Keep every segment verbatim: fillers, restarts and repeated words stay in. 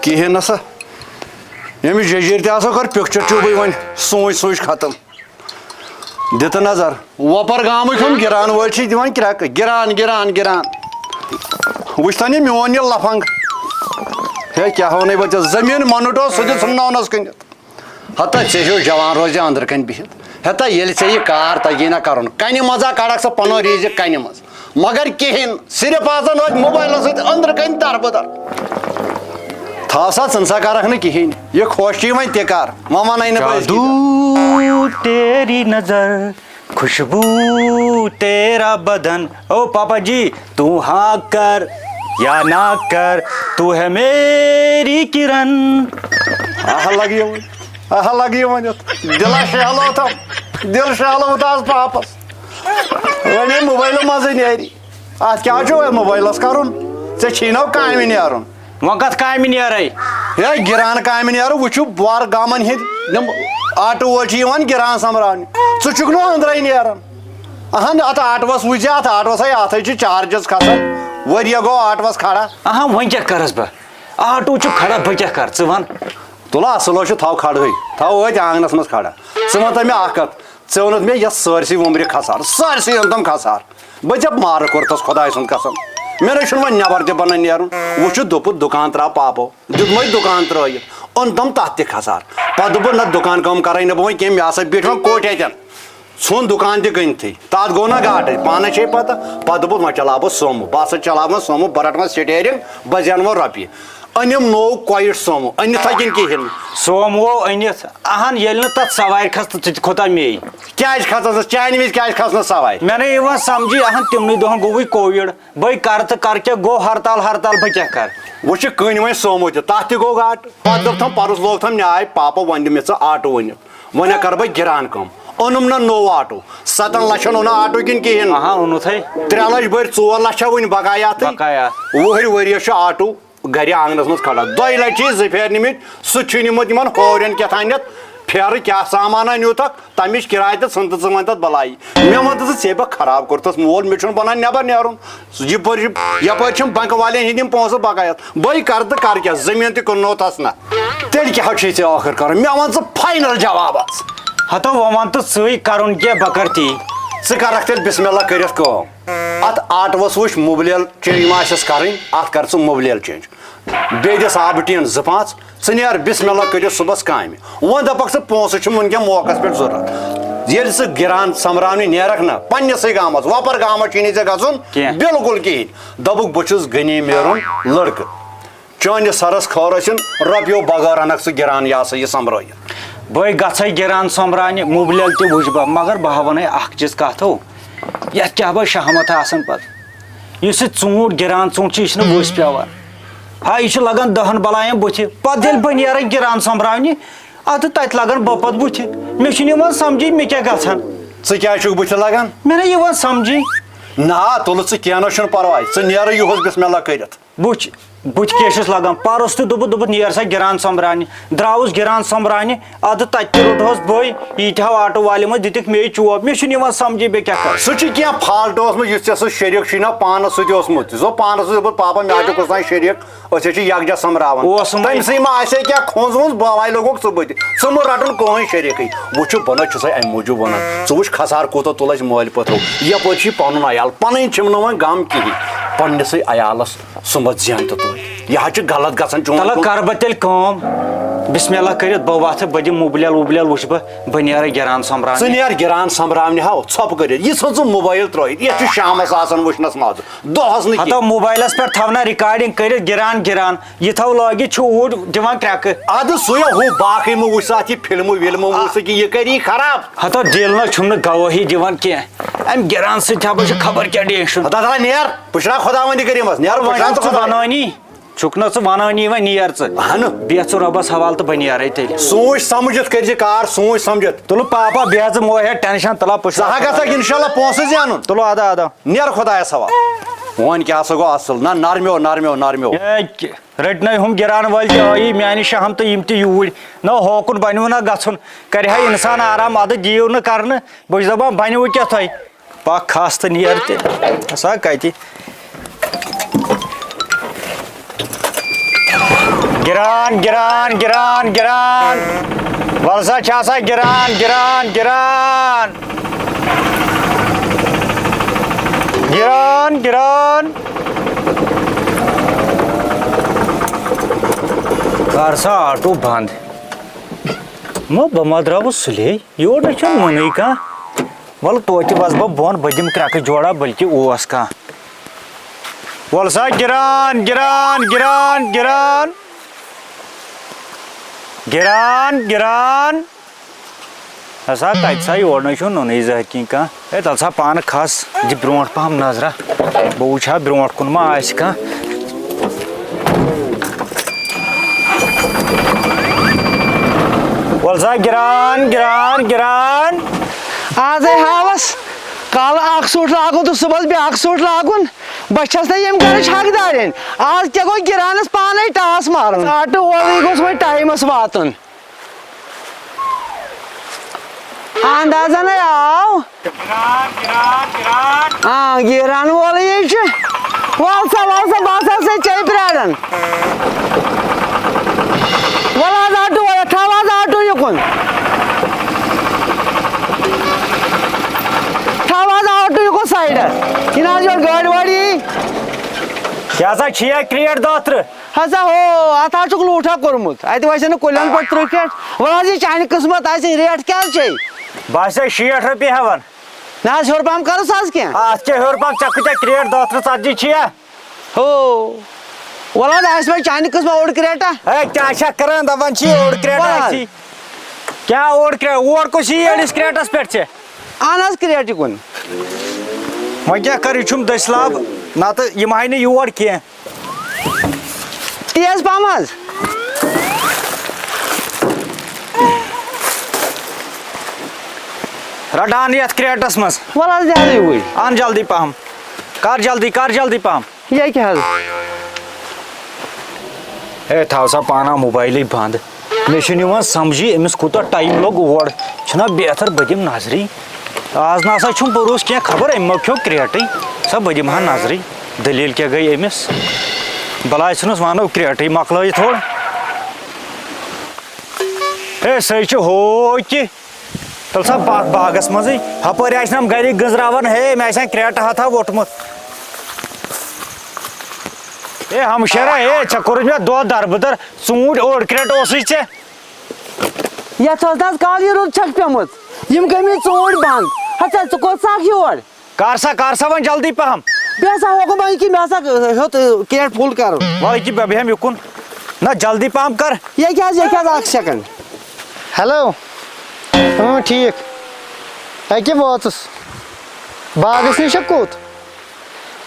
کِہیٖنۍ نہ سا۔ ییٚمِس جٔجیٖر تہِ ہسا کٔر picture tube وۄنۍ سوٗنٛچ سوٗنٛچ ختم۔ دِ تہٕ نظر، وۄپر گامٕکۍ ہُم گِران وٲلۍ چھِ دِوان کرٛٮ۪کہٕ، گِران، گِران، گِران۔ وٕچھ تن یہِ میون یہِ لفنگ۔ ہے، کیٛاہ وَنَے بہٕ ژےٚ، زٔمیٖن مۄنٛڈ اوس، سُہ تہِ ژھُنناونَس کٕنِتھ۔ ہتا ژےٚ ہیوٗ جوان روزِ أنٛدرٕ کَنۍ بِہِتھ۔ ہتا ییٚلہِ ژےٚ یہِ کار تَگی نہ کَرُن، کَنہِ منٛزا کَڑکھ ژٕ پَنُن رِزِق کَنہِ منٛز۔ مگر کِہیٖنۍ، صرف آسان أتھۍ موبایلَس سۭتۍ أنٛدرٕ کَنۍ دَربٕدَر۔ تھاو سا، ژٕ نہ سا کَرَکھ نہٕ کِہیٖنۍ۔ یہِ خۄش چھُے وۄنۍ تہِ کَر۔ وۄنۍ وَنَے نہٕ بہٕ أزکہِ۔ جادو تیری نظر، خوشبو تیرا بدن۔ او پاپا جی، تو ہاں کر یا نہ کر، تو ہے میری کرن۔ اہا لگیو، اہا لگیو ونِتھ۔ دِلا شہلو تھم، دِل شہلو تھا از پاپس۔ وۄنۍ موبایلہٕ منٛزٕے نیری۔ اتھ کیٛاہ چھُ وۄنۍ موبایلس کرُن؟ ژےٚ چھی نو کامہِ نیرُن۔ وۄنۍ کتھ کامہِ نیرے؟ ہے، گِران کامہِ نیرٕ، وٕچھِو، بۄر گامن ہٕنٛدۍ یِم آٹوٗ وٲلۍ چھِ یِوان گِران سۄمبراونہِ۔ ژٕ چھُکھ نہٕ أنٛدرَے نیران۔ اہن، اتھ آٹوس وٕچھ زِ، اتھ آٹوس ہے، اتھ ہے چھِ چارجز کھسان۔ ؤریہ گوٚو آٹوس کھڑا۔ اہا، وۄنۍ کیٛاہ کرس بہٕ؟ آٹوٗ چھُ کھڑا، بہٕ کیٛاہ کرٕ؟ ژٕ وَن۔ تُلہٕ اصٕل حظ چھُ، تھاو کھڑہٕے۔ تھاو أتھۍ آنٛگنس منٛز کھڑا۔ ژٕ وَن تہٕ مےٚ اکھ کتھ۔ ژےٚ ووٚنُتھ مےٚ یَتھ سٲرسٕے وُمرِ کھسار، سٲرسٕے أنٛدم کھسار۔ بہٕ ژےٚ مارٕ کوٚرتھس خۄداے سُنٛد قسم۔ مےٚ نَے چھُنہٕ وۄنۍ نٮ۪بر تہِ بنان نیرُن۔ وۄنۍ چھُ دوٚپُت دُکان ترٛاو پاپو۔ دیُتمَے دُکان ترٛٲوِتھ۔ اوٚنتم تَتھ تہِ کھسار۔ پَتہٕ دوٚپُن، نہ، دُکان کٲم کَرَے نہٕ بہٕ وۄنۍ کینٛہہ، مےٚ ہسا بیٖٹھ وۄنۍ کوٹھۍ اَتٮ۪ن۔ ژھُن دُکان تہِ کٕنتھٕے۔ تَتھ گوٚو نہ گاٹٕے۔ پانَس چھے پَتہ۔ پَتہٕ دوٚپُس، وۄنۍ چلاو بہٕ سومو۔ بہٕ ہسا چلاو وۄنۍ سومو، بہٕ رَٹہٕ وۄنۍ سٹیرنگ، بہٕ زینہٕ وۄنۍ رۄپیہِ۔ أنِم نوٚو کویِٹ سومو۔ أنِتھ ہا کِنہٕ کِہیٖنۍ نہٕ؟ سومو أنِتھ؟ اہن، ییٚلہِ نہٕ تَتھ سوارِ کھس تہٕ ژٕ تہِ کھوٚتا مے۔ کیٛازِ کھژَس نہٕ؟ چانہِ وِزِ کیٛازِ کھژ نہٕ سوارِ؟ مےٚ نَے یِوان سمجھی، اہن، تِمنٕے دۄہن گوٚوُے کووِڈ۔ بٔے کَرٕ تہٕ کَرٕ کیٛاہ؟ گوٚو ہرتال، ہرتال، بہٕ کیٛاہ کَرٕ؟ وۄنۍ چھِ کٕنۍ وۄنۍ سومو تہِ، تَتھ تہِ گوٚو گاٹہٕ۔ پَتہٕ دوٚپ تھَم، پَرُس لوگ تھَم نیاے، پاپا وۄنۍ دِ مےٚ ژٕ آٹوٗ أنِتھ۔ وۄنۍ ہا کَرٕ بہٕ گِران کٲم۔ اوٚنُم نہ نوٚو آٹوٗ، سَتَن لَچھَن اوٚن آٹوٗ کِنہٕ کِہیٖنۍ؟ اہا، اوٚنُتھ ہے۔ ترٛےٚ لَچھ بٔرۍ، ژور لَچھ چھا وٕنہِ بقایا تہٕ؟ بقایا۔ وُہٕرۍ ؤرِیَس چھُ آٹوٗ گرِ آنگنس منٛز کھڑا۔ دۄیہِ لٹہِ چھِ یہِ زٕ پھیرٕ نِمٕتۍ، سُہ چھُ نِمُت یِمن ہورٮ۪ن کیٛاہ تام یتھ پھیرٕ کیٛاہ سامان انیوتھکھ، تمِچ کِراے تہٕ ژھٕن تہٕ ژٕ وۄنۍ تتھ بلاے۔ مےٚ ووٚن تہٕ ژٕ، ژےٚ بہٕ خراب کوٚرتھس مول، مےٚ چھُنہٕ بنان نٮ۪بر نیرُن۔ یپٲرۍ چھِ، یپٲرۍ چھِم بنکہٕ والٮ۪ن ہٕنٛدۍ یِم پونٛسہٕ بقایت۔ بٔے کرٕ تہٕ کرٕ کیٛاہ، زٔمیٖن تہِ کٕننوتھس نہ۔ تیٚلہِ کیٛاہ چھُے ژےٚ ٲخٕر کرُن؟ مےٚ وَن ژٕ فاینل جواب حظ۔ ہتو وۄنۍ وَن تہٕ ژٕے کرُن کیٛاہ، بہٕ کرٕ تی۔ ژٕ کرکھ تیٚلہِ بسم اللہ کٔرِتھ کٲم۔ اتھ آٹوس وٕچھ مُبلیل چینج ما آسٮ۪س کرٕنۍ، اتھ کر ژٕ مُبلیل چینج۔ بیٚیہِ دِس آبہٕ ٹیٖن زٕ پانٛژھ، ژٕ نیر بسم اللہ کٔرِتھ صُبحس کامہِ۔ وۄنۍ دپکھ ژٕ پونٛسہٕ چھِم وٕنکٮ۪ن موقعس پٮ۪ٹھ ضروٗرت۔ ییٚلہِ ژٕ گِران سۄمبراونہِ نیرکھ نہ پننِسٕے گامس، وۄپر گامس چھُے نہٕ ژےٚ گژھُن کینٛہہ۔ بِلکُل کِہیٖنۍ۔ دوٚپُکھ، بہٕ چھُس غنی میرُن لڑکہٕ۔ چٲنِس سرس خٲر ٲسِن، رۄپیو بغٲر انکھ ژٕ گِران یہِ ہسا یہِ سۄمبرٲیِتھ۔ بٲے، گژھے گِران سۄمبراونہِ، مُبلیل تہِ وٕچھ بہٕ، مگر بہٕ ہا ونے اکھ چیٖز کتھ ہو، یتھ کیٛاہ بہٕ شہمت آسان پتہٕ۔ یُس یہِ ژوٗنٛٹھ، گِران ژوٗنٛٹھ چھُ، یہِ چھُنہٕ ؤسۍ پٮ۪وان۔ ہا، یہِ چھُ لگان دہن بلاین بُتھِ۔ پتہٕ ییٚلہِ بہٕ نیرٕ گِران سۄمبراونہِ، ادٕ تتہِ لگان بہٕ پتہٕ بُتھِ۔ مےٚ چھُنہٕ یِوان سمجھی، مےٚ کیٛاہ گژھان۔ ژٕ کیٛازِ چھُکھ بُتھِ لگان؟ مےٚ نہ یِوان سمجھی۔ نہ، تُلہٕ ژٕ، کینٛہہ نہ چھُنہٕ پرواے، ژٕ نیرٕ یُہُس بسم اللہ کٔرِتھ۔ بُتھِ، بُتھِ کیٛاہ چھُس لگان؟ پرُس تہِ دوٚپُتھ، دوٚپُتھ، نیر سا گِران سۄمبراونہِ۔ درٛاوُس گِران سۄمبراونہِ، ادٕ تتہِ تہِ روٚٹہوس بٔے، ییٖتۍ ہو آٹو والہِ منٛز دِتِکھ مے چوب۔ مےٚ چھُنہٕ یِوان سمجھی، بہٕ کیٛاہ کرٕ۔ سُہ چھُ کینٛہہ فالٹ اوسمُت، یُس ژےٚ سُہ شریٖک چھُے نا پانس سۭتۍ اوسمُت۔ ژٕ اوس پانس سۭتۍ دوٚپُت، پاپا، مےٚ حظ چھُ کُس تام شریٖک، أسۍ حظ چھِ یکجا سۄمبراوان۔ اوسُم۔ تٔمۍ سٕے ما آسہِ ہے کینٛہہ کھوٗنٛز ووٗنٛز، بٲوے لوٚگُکھ ژٕ بٕتھِ۔ ژٕ مہٕ رٹُن کٕہٕنۍ شریٖکٕے۔ وٕچھُ، بہٕ نہ چھُسے امہِ موٗجوٗب ونان۔ ژٕ وٕچھ، خسار کوٗتاہ تُل اسہِ مٲلۍ پٲتھرو۔ یپٲرۍ چھُے پنُن عیال، پنٕنۍ چھِم نہٕ وۄنۍ غم کِہیٖنۍ۔ پننِسٕے عیالس سُمبتھ زینہٕ تہٕ تُل۔ یہِ حظ چھُ غلط گژھان چون تلہٕ کُن۔ کرٕ بہٕ تیٚلہِ کٲم، بسم اللہ کٔرِتھ بہٕ وۄتھٕ، بہٕ دِمہٕ مُبلیل وُبلیل وٕچھٕ بہٕ، بہٕ نیرٕ گِران سۄمبراونہِ۔ ژٕ نیر گِران سۄمبراونہِ ہاو، ژھۄپہٕ کٔرِتھ۔ یہِ ژھٕن ژٕ موبایل ترٲیِتھ، یتھ چھُ شامس آسان وٕچھنس مزٕ، دۄہس نہٕ ہتو کینٛہہ۔ موبایلس پٮ۪ٹھ تھاو نا ریکارڈنگ کٔرِتھ گِران گِران، یہِ تھاو لٲگِتھ چھُ اوٗرۍ دِوان کرٛٮ۪کہٕ۔ ادٕ سُے ہُہ باقٕے مہٕ وٕچھ سا، اتھ یہِ فلمہٕ وِلمہٕ وٕچھ سا کہِ یہِ کری خراب۔ ہتو دِل نہ چھُم نہٕ گوٲہی دِوان کینٛہہ، امہِ گِران سۭتۍ ہا بہٕ چھُ خبر کیٛاہ ڈیشُن۔ ہتا ہتا نیر، پُشرا خۄداوندِ کریٖمس، نیر وۄنۍ پُشرا چھُ ژٕ خۄداوند۔ ونٲنی۔ چھُکھ نہ ژٕ وَنٲنی وۄنۍ نیر ژٕ۔ اہنُو۔ بیٚہہ ژٕ رۄبَس حوالہٕ تہٕ بہٕ نیرَے تیٚلہِ۔ سونٛچ سمجھِتھ کٔرۍ زِ کار، سونٛچ سمجھِتھ۔ تُلہٕ پاپا بیٚہہ ژٕ مہٕ ہے ٹینشن، تُلہٕ ہا پُشراو۔ ژٕ ہا گژھکھ انشاءاللہ پونٛسہٕ زینُن۔ تُلہٕ اَدٕ اَدٕ۔ نیر خۄدایَس حوالہٕ۔ وۄنۍ کیٛاہ سا گوٚو اصٕل؟ نہ نرمیو، نرمیو، نرمیو۔ ہے کہِ-، رٔٹۍ نَے ہُم گِران وٲلۍ تہِ ٲیی میٛانہِ شہم تہٕ یِم تہِ یوٗرۍ۔ نہ ہوکُن بنیو نہ گژھُن۔ کرِ ہا انسان آرام، اَدٕ دِیِو نہٕ کرنہٕ۔ بہٕ چھُس دَپان بنیو کیٛاہ تۄہہِ؟ پکھ کھس تہٕ نیر تیٚلہِ۔ ہسا کتہِ؟ گِران، گِران، گِران، گِران۔ وَلہٕ سا، چھا سا گِران، گِران، گِران۔ گِران، گِران۔ کر سا آٹوٗ بنٛد۔ مہ، بہٕ ما درٛاوُس سُلے؟ یور نہ چھُنہٕ وَنٕے کانٛہہ۔ وَلہٕ توتہِ وَسہٕ بہٕ بۄن، بہٕ دِمہٕ کرٛٮ۪کہٕ جوڑا، بٔلکہِ اوس کانٛہہ۔ وَلہٕ سا، گِران، گِران، گِران، گِران۔ گِران، گِران۔ ہسا، تَتہِ سا یور نَے چھُنہٕ نوٚنُے زٕہٕرۍ کِنۍ کانٛہہ۔ ہے، تَلہٕ سا پانہٕ کھس، دِ برٛونٛٹھ پَہَم نظرہ۔ بہٕ وٕچھِ ہا برٛونٛٹھ کُن ما آسہِ کانٛہہ۔ وَلہٕ سا، گِران، گِران، گِران۔ آزے ہاوس کالہٕ اکھ سوٗٹ لاگُن تہٕ صُبحس بیٛاکھ سوٗٹ لاگُن۔ بہٕ چھَس نہٕ ییٚمہِ گرٕچ حقدارِنۍ۔ آز کیٛاہ گوٚو گِرانَس پانَے ٹاس مارُن؟ آٹوٗ وولٕے گوٚژھ وۄنۍ ٹایمَس واتُن۔ اندازَنَے آو۔ آ، گِران وولٕے چھُ۔ وَل سا، وَل سا، بہٕ ہسا چھَسے ژےٚ پیاران۔ وَل حظ آٹوٗ وٲلۍ، تھاو حظ آٹوٗ یُکُن۔ تھاو حظ آٹوٗ یُکُن سایڈَس۔ یہِ نہ حظ یورٕ گٲڑۍ وٲڑۍ یی۔ کیٛاہ سا چھِ یا کرٛیٹ دۄترٕ؟ ہسا ہو، اَتھ حظ چھُکھ لوٗٹھا کوٚرمُت۔ اَتہِ وَسہِ نہٕ کُلٮ۪ن پٮ۪ٹھ ترٛٹھ۔ وَل حظ، یہِ چانہِ قٕسمت آسہِ، ریٹ کیٛاہ حظ چھے؟ بہٕ ہسا شیٹھ رۄپیہِ ہٮ۪وان۔ نہ حظ، ہیوٚر پَہَم کَرُس حظ کینٛہہ۔ اَتھ کیٛاہ ہیوٚر پَہَم؟ ژےٚ کۭتیٛاہ کرٛیٹ دۄترٕ ژَتجی چھِ یا؟ ہو، وَل حظ، آسہِ وۄنۍ چانہِ قٕسمہ اوٚڑ کرٛیٹا۔ ہے، کیٛاہ چھَکھ کَران؟ دَپان چھی اوٚڑ کرٛیٹا وَل حظ۔ آسی۔ کیٛاہ اوٚڑ کرٛیٹ؟ اور کُس یی أڑِس کرٛیٹَس پٮ۪ٹھ ژےٚ؟ اَہَن حظ، کرٛیٹہِ کُن۔ وۄنۍ کیٛاہ کَرٕ؟ یہِ چھُم دٔسۍ لَب، نَتہٕ یِمہٕ ہاے نہٕ یور کینٛہہ۔ تیز پَہَم حظ۔ رَٹان یَتھ کرٛیٹَس منٛز۔ وَل حظ، دِ حظ یِہُے۔ اَن جلدی پَہَم۔ کر جلدی، کر جلدی پَہَم۔ یہِ کیٛاہ حظ؟ ہے، تھاو سا پانہ موبایلٕے بنٛد۔ مےٚ چھُنہٕ یِوان سمجھی أمِس کوٗتاہ ٹایم لوٚگ اور۔ چھُنہ بہتر بہٕ دِمہٕ نظرٕے؟ آز نہ سا چھُم بروسہٕ کینٛہہ، خبر أمۍ ما کھیوٚو کرٛیٹٕے۔ سا بہٕ دِمہٕ ہا نظرٕے، دٔلیٖل کیٛاہ گٔے أمِس؟ بلاے ژھٕنُس وَنو کرٛیٹٕے مۄکلٲیِتھ ہورٕ۔ ہے، سُے چھُ ہو کہِ تَلہٕ سا پَتھ باغَس منٛزٕے۔ ہَپٲرۍ آسہِ نَم گَرِکۍ گٔنٛزراوان، ہے، مےٚ آسہِ ہا کرٛیٹہٕ ہَتھا ووٚٹمُت۔ ہے، ہمشیرا، ہے، ژےٚ کوٚرُتھ مےٚ دۄہ دربٕدر۔ ژوٗنٛٹھۍ اوٚڑ کرٛیٹہٕ اوسُے ژےٚ۔ یَتھ حظ نہ حظ کالہٕ یہِ روٗد چھَکھ پیٚمٕژ۔ یِم گٔمٕتۍ ژوٗنٛٹھۍ بنٛد۔ ہَتہٕ ژٕ کوٚت سا اَکھ یور؟ کر سا، کر سا وۄنۍ جلدی پہم۔ بیٚیہِ ہسا ہوکُن وۄنۍ کہِ مےٚ ہسا ہیوٚت، ٲ، کیٹ فُل کرُن۔ وۄنۍ کہِ بہٕ بیٚہمہٕ یُکُن۔ نہ، جلدی پہم کر۔ ییٚکہِ حظ، ییٚکہِ حظ، اکھ سیکنڈ۔ ہیلو۔ اۭں، ٹھیٖک۔ اَکہِ وٲژٕس۔ باغس نِش چھا کوٚت؟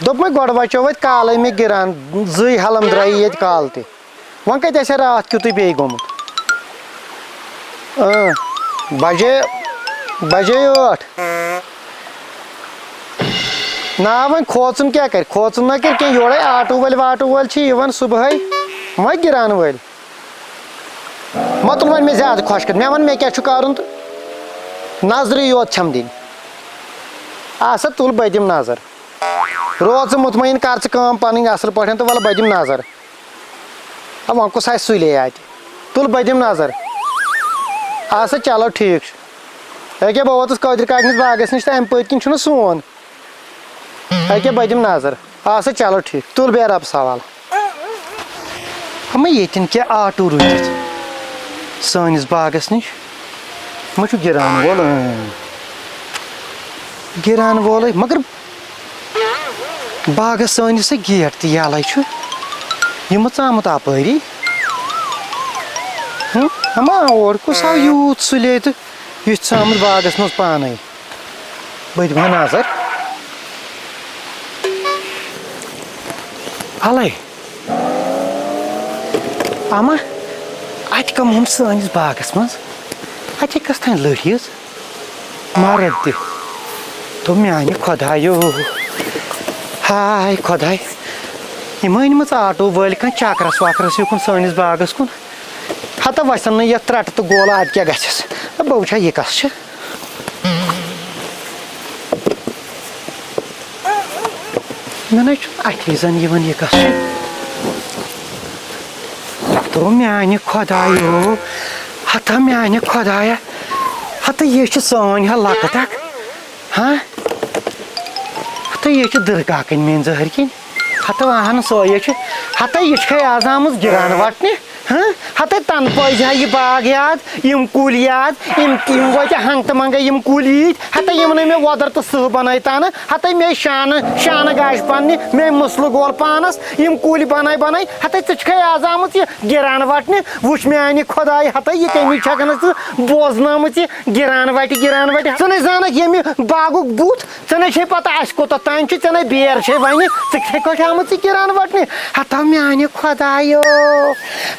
دوٚپمَے گۄڈٕ وَچو اَتہِ کالَے مےٚ گِران، زٕے ہَلَم درٛایہِ ییٚتہِ کالہٕ تہِ۔ وۄنۍ کَتہِ آسہِ ہا راتھ کیُتُے بیٚیہِ گوٚمُت؟ اۭں، بَجے، بَجے ٲٹھ۔ نا، وۄنۍ کھوژُن کیٛاہ کَرِ؟ کھوژُن نہ کَرِ کینٛہہ، یورَے آٹوٗ وٲلۍ واٹوٗ وٲلۍ چھِ یِوان صُبحٲے، وۄنۍ گِران وٲلۍ۔ مہ تُل وۄنۍ مےٚ زیادٕ خۄش کَتھ، مےٚ وَن مےٚ کیٛاہ چھُ کَرُن تہٕ نظرٕے یوت چھَم دِنۍ۔ آ سا، تُل بہٕ دِمہٕ نظر۔ روز ژٕ مطمعین، کر ژٕ کٲم پنٕنۍ اصل پٲٹھۍ تہٕ وَلہٕ بہٕ دِمہٕ نظر۔ اَ، وۄنۍ کُس آسہِ سُلے اَتہِ؟ تُل بہٕ دِمہٕ نظر۔ اَدٕ سا چلو ٹھیٖک چھُ۔ أکیٛاہ بہٕ ووتُس قٲدِر کاکہٕ نِس باغس نِش تہٕ اَمہِ پٔتۍ کِنۍ چھُنہٕ سون۔ أکیٛاہ بہٕ دِمہٕ نظر۔ اَدٕ سا چلو ٹھیٖک، تُل بیٚہہ رۄبَس حوالہٕ۔ اَما ییٚتٮ۪ن کیٛاہ آٹوٗ رُکِتھ سٲنِس باغس نِش؟ ما چھُ گِران وول؟ اۭں۔ گِران وولٕے، مگر باغس سٲنِس ہے گیٹ تہِ یَلَے چھُ۔ یہِ مہ ژامُت اَپٲری۔ ہُم، اَما اور کُس آو یوٗت سُلے تہٕ یُتھ ژامُت باغس منٛز پانَے۔ بہٕ دِمہٕ ہا نظر۔ اَلَے۔ اَما، اَتہِ کَم ہُم سٲنِس باغس منٛز؟ اَتہِ کَس تام لٔڑۍ یِژھ؟ مرد تہِ۔ دوٚپ، میٛانہِ خۄدایو، ہاے خۄداے، یِم أنۍ مٕژ آٹوٗ وٲلۍ کانٛہہ چکرس وکرس یُکُن سٲنِس باغس کُن۔ ہتا وَسن نہٕ یَتھ ترٛٹہٕ تہٕ گولہٕ، اَدٕ کیٛاہ گژھٮ۪س؟ بہٕ وٕچھا، یہِ کَس چھِ؟ مےٚ نَے چھُنہٕ اَتھِ زَن یِوان، یہِ کَس چھِ؟ ہتو میانہِ خۄدایو، ہتا میانہِ خۄدایا، ہتا یہِ چھِ سٲنۍ ہا لۄکٕٹ اکھ، ہاں؟ ہتا یہِ چھِ دٕرکاکٕنۍ میٲنۍ زہٕرۍ کِنۍ، ہتا اہن سۄ یہِ چھِ، ہتا یہِ چھِ آز آمٕژ گِران وٹنہِ، ہاں؟ ہتا تنہٕ پٲزِ ہا یہِ باغ یاد، یِم کُلۍ یاد، یِم، یِم وٲتۍ ہنٛگتہٕ منٛگے یِم کُلۍ ییٖتۍ، ہتا یِم نہٕ مےٚ وۄدر تہٕ سٕہہ بنٲے تنہٕ، ہتا مےٚ شانہٕ، شانہٕ گاش پننہِ، مےٚ مُسلہٕ گول پانس، یِم کُلۍ بنٲے بنٲے، ہتا ژٕ چھکھے آز آمٕژ یہِ گِران وٹنہِ، وٕچھ میانہِ خۄدایہِ، ہتا یہِ کٔمی چھکھ نہٕ ژٕ بوزنٲمٕژ یہِ گِران وٹہِ، گِران وٹہِ۔ ژٕ نے زانکھ ییٚمہِ باغُک بُتھ، ژےٚ نے چھے پتہ اَسہِ کوٚت تام چھُ، ژےٚ نے بیر چھے وَنہِ، ژٕ کِتھے کٲٹھۍ آمٕژ یہِ گِران وٹنہِ؟ ہتا میانہِ خۄدایو،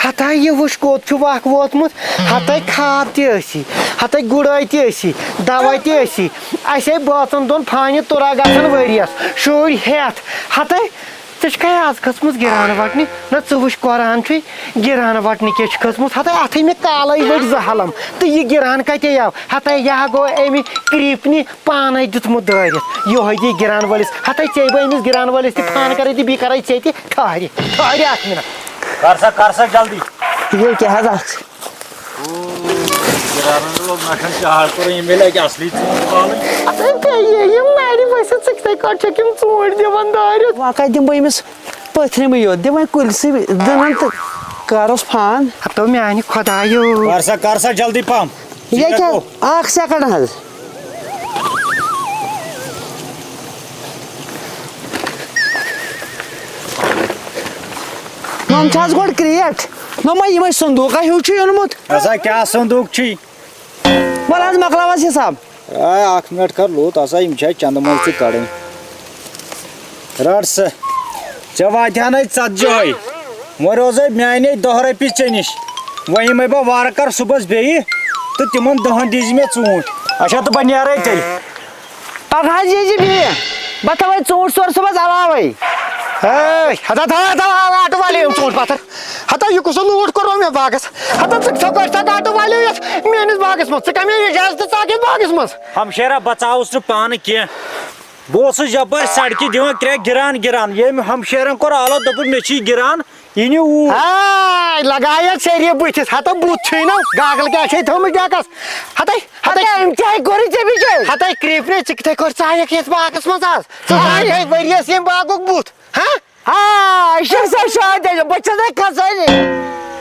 ہتا یہِ وٕچھ کوٚت چھُ وق ووتمُت، ہتے کھاد تہِ ٲسی، ہتے گُڑٲے تہِ ٲسی، دواے تہِ ٲسی، اَسے بٲژن دۄن فانہِ تُرا گژھن ؤریس، شُرۍ ہٮ۪تھ، ہتے ژٕ چھکھے آز کھٔژمٕژ گِران وٹنہِ؟ نہ، ژٕ وٕچھ، قرآن چھُے، گِران وٹنہِ کیٛاہ چھِ کھٔژمٕژ؟ ہتے اتھے مےٚ کالے ؤٹۍ زٕ ہلم، تہٕ یہِ گِران کتے آو؟ ہتے یہِ ہا گوٚو امہِ کرٛیٖپنہِ پانے دیُتمُت دٲرِتھ۔ یِہوے یہِ گِران وٲلِس، ہتے ژےٚ بہٕ أمِس گِران وٲلِس تہِ فان کرے تہٕ بیٚیہِ کرے ژےٚ تہِ ٹھہرِ، ٹھہرِ اکھ منٹ۔ کر سا، کر سا جلدی۔ یہِ کیٛاہ حظ اکھ؟ او، گِرانن لوگ نشن چاہر کوٚر، یِم ییٚلہِ اَکہِ اصلی ژوٗنٛٹھۍ والٕنۍ۔ اَدٕ بیٚیہِ یِم نرِ ؤسِتھ ژٕ کِتھَے کٲٹھۍ چھَکھ یِم ژوٗنٛٹھۍ دِوان دٲرِتھ؟ وۄنۍ کَتہِ دِمہٕ بہٕ أمِس پٔتھرِمٕے یوت؟ دِمَے کُلسٕے دٕنَن تہٕ کَرُس فان۔ ہَتو میٛانہِ خۄدایو۔ کر سا، کر سا جلدی پہم۔ ییٚکیٛاہ اَکھ سیکنڈ حظ۔ نۄم چھِ حظ گۄڈٕ کرٛیٹ؟ نۄمَے یِمَے صندوٗقہ ہیوٗ چھُ اوٚنمُت۔ ہسا کیٛاہ صندوٗق چھُے؟ وَلہٕ حظ مۄکلاو حظ حِساب۔ آ، اکھ منٹ کر لوٗت، ہسا یِم چھِ اَتہِ چندٕ منٛز تہِ کڑٕنۍ۔ رٹ سا، ژےٚ واتہِ ہَنے ژتجی ہَے۔ وۄنۍ روزے میانے دَہ رۄپیہِ ژےٚ نِش۔ وۄنۍ یِمے بہٕ وارٕ کر صُبحس بیٚیہِ تہٕ تِمن دَہن دیٖزِ مےٚ ژوٗنٛٹھۍ۔ اچھا، تہٕ بہٕ نیرے تیٚلہِ۔ پگاہ حظ ییٖزِ بیٚیہِ۔ بہٕ تھاوے ژوٗنٛٹھۍ ژور صُبحس علاوے۔ ہے، ہتا تھاو، ہتا آٹہٕ والے یِم ژوٗنٛٹھۍ پتھر۔ ہتا یہِ کُس لوٗٹھ کوٚرو مےٚ باغس؟ ہتا ژٕ کِتھو کٲٹھۍ تھکھ آٹہٕ والیو یتھ میٲنِس باغس منٛز؟ ژٕ کمہِ اجازت ژٕ ژاکھ یتھ باغس منٛز؟ ہمشیرا، بہٕ ژاوُس نہٕ پانہٕ کینٛہہ۔ بہٕ اوسُس یپٲرۍ سڑکہِ دِوان کرٛٮ۪کھ گِران گِران۔ ییٚمۍ ہمشیرن کوٚر آلو، دوٚپُن، مےٚ چھُ یہِ گِران، یہِ نِو اوٗرۍ۔ ہاے، لگایتھ سیرِ بٕتھِس۔ ہتا بُتھ چھُے نہ، گاگل کیٛاہ چھے تھٲومٕژ ڈیکس؟ ہتے، ہتے۔ ہتے، أمۍ کیٛاہ کوٚرُے ژےٚ بِچٲرۍ؟ ہتے کرٛیٖپنہِ، ژٕ کِتھے کٲٹھۍ ژایکھ یتھ باغس منٛز آز؟ ژٕ ہاے۔ ژایکھ ؤریس ییٚمہِ باغُک بُتھ، ہا؟ آ، یہِ چھِ سۄ شادی، بہٕ چھَس نَے کھسٲنی۔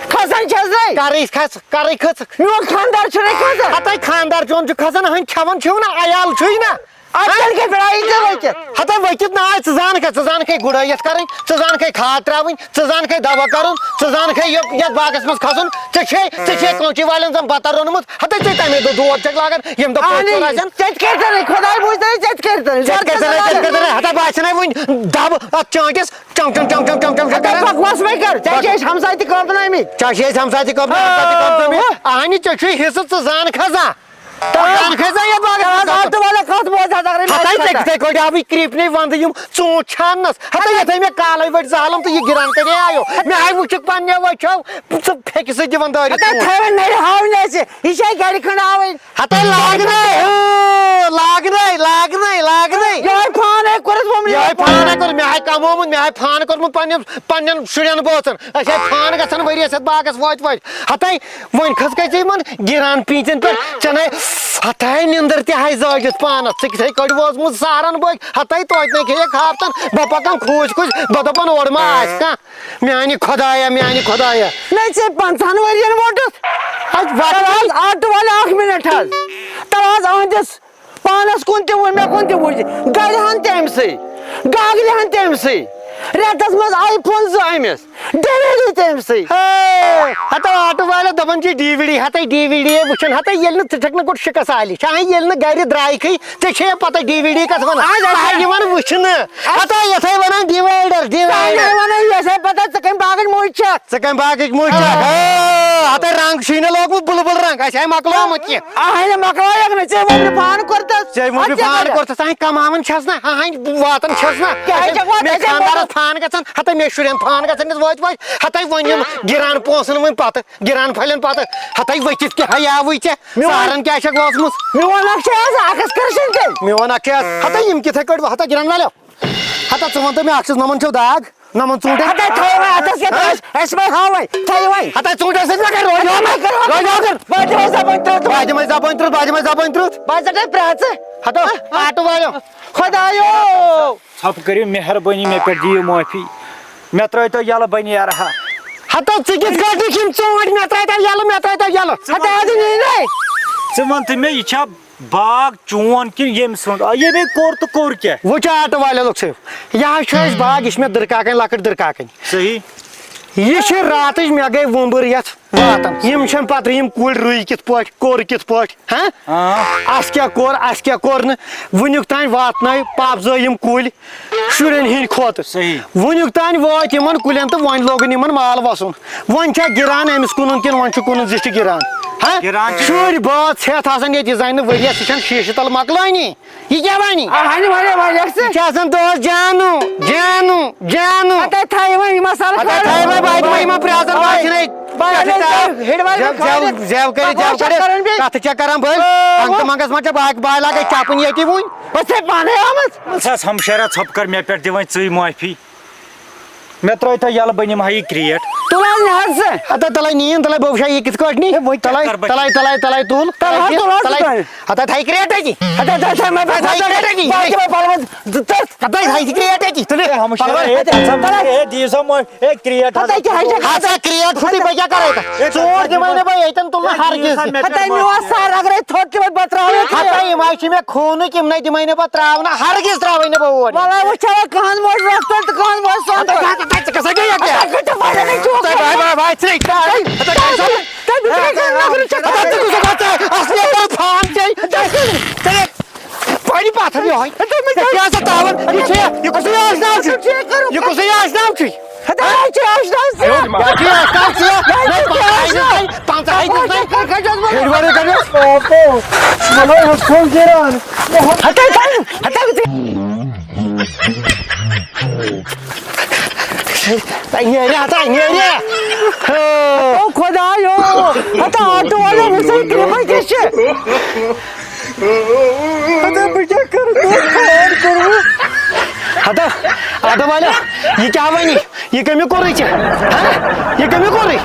کھسان چھَس نَے۔ کَرٕے کھس، کَرٕے کھٔژٕکھ۔ میون خانٛدار چھُ نَے کھسان۔ ہَتَے خانٛدار چون چھُ کھسان، ہَن کھٮ۪وان چھِو نہ، عیال چھُے نہ۔ اَتھ کَتہِ گٔے بَڑاے ژےٚ ؤتھِتھ؟ ہَتَے ؤتھِتھ نہ آے، ژٕ زانکھے، ژٕ زانکھے گُڈٲیِتھ کَرٕنۍ، ژٕ زانکھے کھاد ترٛاوٕنۍ، ژٕ زانکھے دوا کَرُن، ژٕ زانکھے یَتھ، یَتھ باغَس منٛز کھَسُن۔ ژےٚ چھے، ژےٚ چھے کٲنٛچی والٮ۪ن زَن بَتَر روٚنمُت۔ ہَتَے ژےٚ تَمے دۄہ دود چھَکھ لاگان، ییٚمہِ دۄہ پوٚژھ اہنی، ژور آسن۔ ژےٚ تہِ کٔرۍ تَنٕے، خۄداے بوٗزۍ تَنٕے، ژےٚ تہِ کٔرۍ تَنٕے۔ ژےٚ تہِ کٔرۍ تَنٕے، ژےٚ تہِ کٔرۍ تَنٕے۔ ہَتَے بہٕ آسہِ نَے وٕنہِ دَب اَتھ چٲنٛٹِس۔ چم چم چم چم چم چم چم اگر کران۔ بکواس مہ کر، ژےٚ چھِ أسۍ ہمساے تہِ کٲپنٲومٕتۍ۔ ژےٚ چھِ أسۍ ہمساے تہِ کٲپنٲومٕتۍ، آ۔ اہنہِ ژےٚ چھُے حصہٕ، ژٕ زان کھسا۔ تَلہٕ زان کھسا یتھ باغس منٛز آٹہٕ والا کتھ بوز حظ، اگر أمۍ ہتاے آسہِ ژےٚ پتہ۔ کِتھے کٲٹھۍ آوٕے کرٛیٖپنٕے ونٛدٕ یِم ژوٗنٛٹھۍ چھاننس؟ ہتے یتھے مےٚ کالے ؤٹۍ زہلم تہٕ یہِ گِران کتہِ آیو؟ مےٚ ہاے وُچھُکھ پننیو أچھو، ژٕ پھیٚکہِ سۭتۍ دِوان دٲرِتھ ہتے ژوٗنٛٹھۍ۔ تھٲوِن نرِ ہاوٕنۍ اَسہِ، یہِ چھے گرِ کھنٛڈاوٕنۍ۔ ہتے لاگنے، اۭں، لاگنے، لاگنے، لاگنے۔ یہے فان ہے کوٚرُس وۄنۍ۔ یہے فان ہے کوٚر، مےٚ ہاے کمومُت، مےٚ ہاے فان کوٚرمُت پننٮ۪ن، پننٮ۪ن شُرٮ۪ن بٲژن۔ أسۍ ہاے فان گژھان ؤریس یتھ باغس وٲتۍ وٲتۍ۔ ہتے وۄنۍ کھٔژ کتہِ یِمن گِران پیٖنتٮ۪ن پٮ۪ٹھ؟ ژےٚ نے ہتے نِندٕر تہِ ہاے زٲگِتھ پانس۔ ژٕ کِتھے کٲٹھۍ ووزمُت سہارن بٲگۍ؟ ہتے توتہِ نے کھیٚیکھ ہاپتن۔ بہٕ پکان کھوٗژۍ کھوٗژۍ، بہٕ دپان اورٕ ما آسہِ کانٛہہ۔ میانہِ خۄدایا، میانہِ خۄدایا۔ نہ ژےٚ پنٛژاہن ؤرین ووٚٹُس۔ اَتہِ وَتھ تَلہٕ حظ آٹہٕ والہِ اکھ منٹ حظ۔ تَلہٕ حظ أہنٛدِس پانس کُن تہِ وُچھ، مےٚ کُن تہِ وُچھ۔ گرِ ہن تہِ أمۍ سٕے، گاگرِ ہن تہِ أمۍ سٕے۔ رٮ۪تس منٛز آی فون زٕ أمِس، ڈی وی ڈی تہِ أمۍ سٕے۔ ہے، ہتو آٹہٕ والٮ۪و دپان چھِ ڈی وی ڈی، ہتے ڈی وی ڈی وٕچھان، ہتے ییٚلہِ نہٕ ژٕ چھکھ نہٕ گۄڈٕ شِکس عالی، چھا ییٚلہِ نہٕ گرِ درایکھٕے، ژےٚ چھے پتہ ڈی وی ڈی کتھ ونان؟ اچھا، اچھا۔ تۄہہِ یِوان وٕچھنہٕ۔ ہتا یتھے ونان ڈیوایڈر، تۄہہِ ڈیوایڈر۔ نے ونان، یہِ چھے پتہ ژٕ کمہِ باغٕچ موج چھکھ۔ ژٕ کمہِ باغٕچ موج چھکھ؟ آ، ہتے رنگ چھُے نہٕ لوگمُت بُلبُل رنگ، اسہِ آے مۄکلومُت یہِ۔ آ، ہے، مۄکلایکھ نہٕ، ژےٚ ووٚن مےٚ فان کوٚرتس۔ ژےٚ ووٚن مےٚ اَدٕ کیٛاہ فان کٔرِتھ؟ کوٚرتس، آے کماوان چھس نہ، آے واتان چھس نہ۔ کیٛاہ چھکھ واتان؟ مےٚ ژےٚ خانٛدارس ووٚن فان گژھان، ہتے مےٚ شُرٮ۪ن فان گژھان، یِتھ وٲتۍ وٲتۍ، ہتے وۄنۍ یِم گِران پونٛسن وۄنۍ پتہٕ۔ گِران پھلٮ۪ن پتہٕ ہتھے ؤتھِتھ کیٛاہ ہا آوٕے ژےٚ؟ میون سہارن کیٛاہ چھکھ وٲژمٕژ؟ میون اکھ چھُ آز اکھ ہتھ کرسن تیٚلہِ۔ میون اکھ چھُ آز، ہتھے یِم کِتھے کٲٹھۍ، ہتھے گِران والٮ۪و۔ ہتا ژٕ وَن تہٕ مےٚ اکھ چیٖز، نۄمن چھو داغ؟ نہ، وۄنۍ ژوٗنٛٹھٮ۪ن۔ ہتے تھٲیِو وۄنۍ اَتھس کیٛاہ ہا؟ ترٛٲوِس؟ اَسہِ ما ہاوَے؟ تھٲیِو وۄنۍ۔ ہتے ژوٗنٛٹھٮ۪ن سۭتۍ ما کَرِ روزِ ہاوَے؟ ہاوَے کَرو۔ روزِ ہاوَے۔ بہٕ دِمَے زَبٲنۍ ترٛوٗتھ۔ بہٕ دِمَے زَبٲنۍ ترٛوٗتھ، بہٕ دِمَے زَبٲنۍ ترٛوٗتھ۔ بہٕ ہسا دِمَے پرٛاژٕ۔ ہتو، آٹوٗ والٮ۪و۔ خۄدایو۔ ژھۄپہٕ کٔرِو مہربٲنی، مےٚ پٮ۪ٹھ دِیِو معٲفی۔ مےٚ ترٛٲوۍتو یَلہٕ، بہٕ نیرٕ ہا۔ ہتو، ژٕ کِتھ کٲٹھۍ دِکھ یِم ژوٗنٛٹھۍ؟ مےٚ ترٛٲوۍتو یَلہٕ، مےٚ ترٛٲوۍتو یَلہٕ۔ ژٕ ہتے وَن، آز نی نے۔ ژٕ وَن تہٕ مےٚ، یہِ چھا باغ چون کِنہٕ ییٚمۍ سُنٛد؟ آ، ییٚمۍ کوٚر تہٕ کوٚر کیٛاہ؟ وٕچھ آٹہٕ والٮ۪و لوٚگ صٲب، یہِ حظ چھُ اَسہِ باغ، یہِ چھِ مےٚ دٕرکاکَنۍ، لۄکٕٹ دٕرکاکَنۍ۔ صحیح۔ یہِ چھِ راتٕچ، مےٚ گٔے وُمبٕر یَتھ واتان۔ یِم چھِنہٕ پَتہٕ یِم کُلۍ رُوۍ کِتھ پٲٹھۍ، کوٚر کِتھ پٲٹھۍ، ہاں؟ ہاں۔ اَسہِ کیٛاہ کوٚر، اَسہِ کیٛاہ کوٚر نہٕ؟ وٕنیُک تام واتنٲے پاپہٕ زٲے یِم کُلۍ شُرٮ۪ن ہِنٛدۍ کھۄتہٕ۔ صحیح۔ وٕنیُک تام وٲتۍ یِمَن کُلٮ۪ن تہٕ وۄنۍ لوگُن یِمَن مال وَسُن۔ وۄنۍ چھا گِران أمِس کُنُن کِنہٕ وۄنۍ چھُ کُنُن زِٹھِ گِران؟ ہاں؟ گِران چھِ۔ شُرۍ بٲژ ہٮ۪تھ آسان ییٚتہِ، یہِ زَنہِ نہٕ ؤریَس، یہِ چھَنہٕ شیٖشہِ تَل مۄکلٲنی۔ یہِ کیٛاہ وَنہِ؟ آ، ہَنہِ واریاہ، واریاہ سُہ۔ یہِ چھِ آسان دۄہَس جانو، جانو، جانو۔ ہَتَے تھایہِ وۄنۍ یہِ مصالہٕ ہَتَے کھارو۔ تھایہِ وۄنۍ، بہٕ ہَتہِ وۄنۍ یِمَن پرٛازَن وۄنۍ۔ بَچھِ نَے۔ وۄنۍ ہَتَے ہَنہِ تھایہِ۔ ژےٚ ہِڑ وَرِ زٮ۪و، مےٚ زٮ۪و، کھارو۔ زٮ۪و کٔرِتھ، زٮ۪و بَکواس چھَکھ کٔرِتھ۔ کَران بیٚیہِ۔ کَتھٕ چھَکھ کَران بٔلۍ۔ آ، اَنٛگہٕ وۄنۍ۔ منٛگَس منٛز چھےٚ باقٕے، بہٕ لَگَے چَپٕنۍ ییٚتی وٕنۍ۔ بہٕ چھَسَے پانَے آمٕژ۔ وَلہٕ سا ہمشیرا، ژھۄپہٕ کر مےٚ پٮ۪ٹھ، دِ وۄنۍ ژٕے معٲفی۔ مےٚ ترٛٲے تو یَلہٕ، بہٕ نِمہٕ ہا یہِ کرٛیٹ۔ تُل حظ نہ حظ ژٕ۔ ہتا تَلَے نِیِن، تَلَے بہٕ وٕچھِ ہا یہِ کِتھ کٲٹھۍ نی۔ ہے، وۄنۍ کیٛاہ تَلَے، کَرٕ بہٕ؟ تَلَے، تَلَے، تَلَے تُل۔ تَلہٕ حظ، تَلہٕ حظ، تُل حظ، تُلہٕ۔ ہتا تھایہِ کرٛیٹ أتی۔ ہتا تھایہِ، تھایہِ کرٛیٹ أتی۔ ہتا تھایہِ کرٛیٹ أتی۔ تُلِو۔ ہتا تھایہِ کرٛیٹ أتی۔ تُلِو۔ ہے، ہمشیرا، پَلوَن۔ ہے، ژٕ ہا، ہے، دِیِو سا مۄ-، ہے، کرٛیٹ ہتا حظ۔ کیٛاہ حظ چھِ؟ ہتا کرٛیٹ پھُٹٕے، بہٕ کیٛاہ کَرٕ؟ ہے، ژوٗنٛٹھۍ دِمَے نہٕ بہٕ ییٚتٮ۪ن تُلنہٕ ہے، دِیِو ہرگِز۔ سا مےٚ ہتا پٮ۪ٹھ مےٚ اوس مۄکھ۔ سَر اگرے ژھوٚٹ تہِ وۄنۍ بَتراوُن۔ ہتا یِم حظ چھِ مےٚ خوٗنٕکۍ، یِم نَے دِمَے نہٕ بہٕ ترٛاونہٕ، ہرگِز ترٛاوَے نہٕ بہٕ اور۔ وَلہٕ وٕچھو وۄنۍ کٕہٕنٛز موج رۄپھ تُل تہٕ کٕہٕنٛز موج سۄن تُل۔ ہتا، ہتا، ژٕ کَسا گٔیَکھ یَتھ؟ ہتا کۭتیٛاہ پَلَن چھُ تۄہہِ بَے، بَے، بَے، ژٕے۔ ہتا، ہتا، کَسا؟ تۄہہِ بہٕ کیٛاہ کَرٕ نَفرٕ چھَکھ؟ ہتا، ژٕ کُس ہتا؟ اَصلی ہتا فان ژےٚ۔ ژےٚ، ژےٚ، پَرِ پَتھَر یِہوٚے۔ ہتا مےٚ ژےٚ کیٛاہ سا تاوَن؟ یہِ چھُ، یہِ کُسُے آشناو چھُ؟ ژےٚ کَرُن۔ یہِ کُسُے آشناو چھُے؟ ہتا، یہِ چھُ آشناو ژےٚ۔ یہِ چھُ آشناو ژےٚ۔ یہِ چھُ آشناو۔ پنٛژاہ ہَتہِ دِژ نَے، پنٛژاہ ہَتہِ دِژ نَے۔ کھَجَس منٛز۔ ہیٚرِ وَرٲے کَرٕ۔ پاپو، مطلب، ہُتھ کُن گِران۔ ہَتَے تھَے، ہَتَے تھَے۔ تَے نیرِ، ہَتَے نیرِ۔ ہو۔ او خۄدایو، ہَتہٕ آٹوٗ والٮ۪و وٕچھ سا یہِ کرٛپَے کیٛاہ چھِ۔ ہَتہٕ بہٕ کیٛاہ کَرٕ، مےٚ اوس فون کوٚرمُت۔ ہَتہٕ، آٹوٗ والٮ۪و، یہِ کیٛاہ وَنہِ؟ یہِ کٔمۍ کوٚرُے ژےٚ؟ ہا؟ یہِ کٔمۍ کوٚرُے؟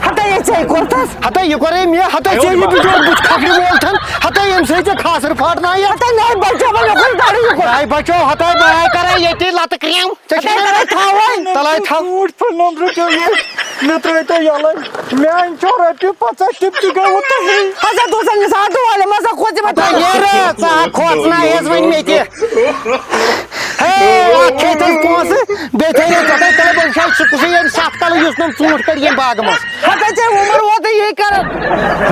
ہتا یہِ ژےٚ کوٚرتھس؟ ہتا یہِ کوٚرے مےٚ، ہتا ژےٚ یہِ بِچور بُتھ کھکھرِ وول تھن، ہتا ییٚمہِ سۭتۍ ژےٚ کھاسر پھاٹنایہِ۔ ہتا نہ بچو، وۄنۍ اوکُن دَرٕ یہِ کوٚر۔ نہ بچو، ہتا بہٕ ہا کرے ییٚتی لتہٕ کرٛیم۔ ژےٚ چھُے ہتا نہ تَلے تھاوَے۔ تَلے تھاو۔ ژوٗنٛٹھۍ پھٔلۍ نوٚمرٕ پیوٚو یہِ، مےٚ ترٛٲے تو یَلَے۔ میٛانہِ چھو رۄپیہِ پنٛژاہ، تِم تہِ گٔیوٕ تۄہی۔ ہتا دوٚپسَن، یہِ سا آٹوٗ والٮ۪ن منٛز ہا کھوژ یِمَن۔ ہتا یہِ رٲژ ہا کھوژنایس وۄنۍ مےٚ تہِ۔ ہے، اکھ کھیٚیہِ تٔمۍ پونٛسہٕ، بیٚیہِ تھٲیِو ژےٚ تۄہہِ تَلہٕ بۄن جایہِ سُہ کُسُے ییٚمہِ سَتھ کَلہٕ یُس نہٕ ژوٗنٛٹھۍ کٔڑۍ ییٚمہِ باغہٕ منٛز۔ ہتا ژےٚ عمر ووتُے یی کَران۔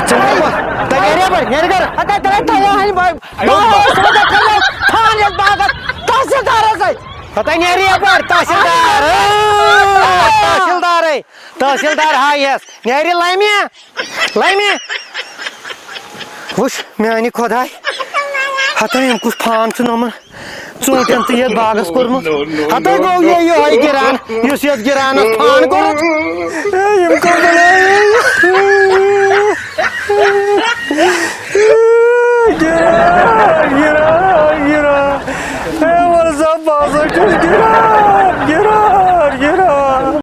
ژٕ وَن وۄنۍ، تۄہہِ نیریا بَڑِ، نیرِ گَرٕ۔ ہتا تَلے تھایو ہَنہِ بَڑِ۔ بہٕ اوسُس وۄنۍ دَپان، پھان یَتھ باغَس تحصیٖلدارَس اَتھِ۔ ہتا نیرِ یَپٲرۍ تحصیٖلدار، اۭں، تحصیٖلدارٕے، تحصیٖلدار ہاے یَس، نیرِ لَمہِ۔ لَمہِ! وٕچھ، میٛانہِ خۄداے، ہَتٲے، أمۍ کُس فان چھُ نومُت ژوٗنٛٹھٮ۪ن تہٕ یَتھ باغَس کوٚرمُت۔ ہَتٲے گوٚو یہِ یِہوٚے گِران، یُس یَتھ گِرانَس فان کوٚرُتھ۔ اے، یِم کَم بَناوِ؟